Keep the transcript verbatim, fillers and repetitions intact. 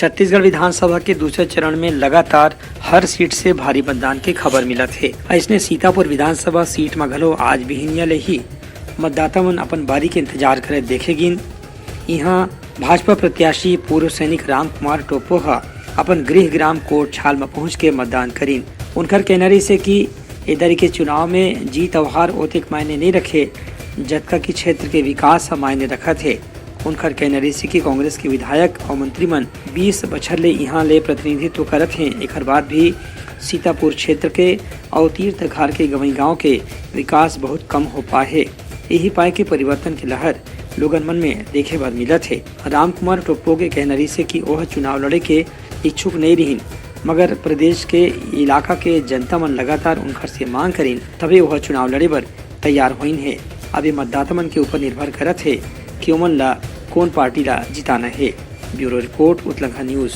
छत्तीसगढ़ विधानसभा के दूसरे चरण में लगातार हर सीट से भारी मतदान के खबर मिलत हे। अइसने सीतापुर विधानसभा सीट म घलो आज बिहनिया ले ही मतदाता मन अपन बारी के इंतजार करत देखे गिन। इहां भाजपा प्रत्याशी पूर्व सैनिक रामकुमार टोप्पो ह अपन गृह ग्राम कोटछाल म पहुंच के मतदान करिन। उनकर कहना रहिसे कि ए दरी के चुनाव में जीत अउ हार ओतेक मायने नइ रखे, जतका कि क्षेत्र के विकास ह मायने रखत हे। उनकर कहना रहिसे कि कांग्रेस के विधायक अउ मंत्री मन बीस बछर ले इहां ले प्रतिनिधित्व करत हें, एखर बाद भी सीतापुर क्षेत्र के अउ तीर्थघार के गंवई गांव के विकास बहुत कम हो पाए हे। यही पाए के परिवर्तन के लहर लोगन मन में देखे बर मिलत हे। रामकुमार टोप्पो के कहना रहिसे कि ओह चुनाव लड़े के इच्छुक नइ रिहिन, मगर प्रदेश के इलाका के जनता मन लगातार उनकर से मांग करिन, तभे ओह चुनाव लड़े बर तैयार होइन हे। अब ये मतदाता मन के ऊपर निर्भर करत हे कि ओमन ला कोन पार्टी ला जिताना हे। Bureau report, Utlangha news.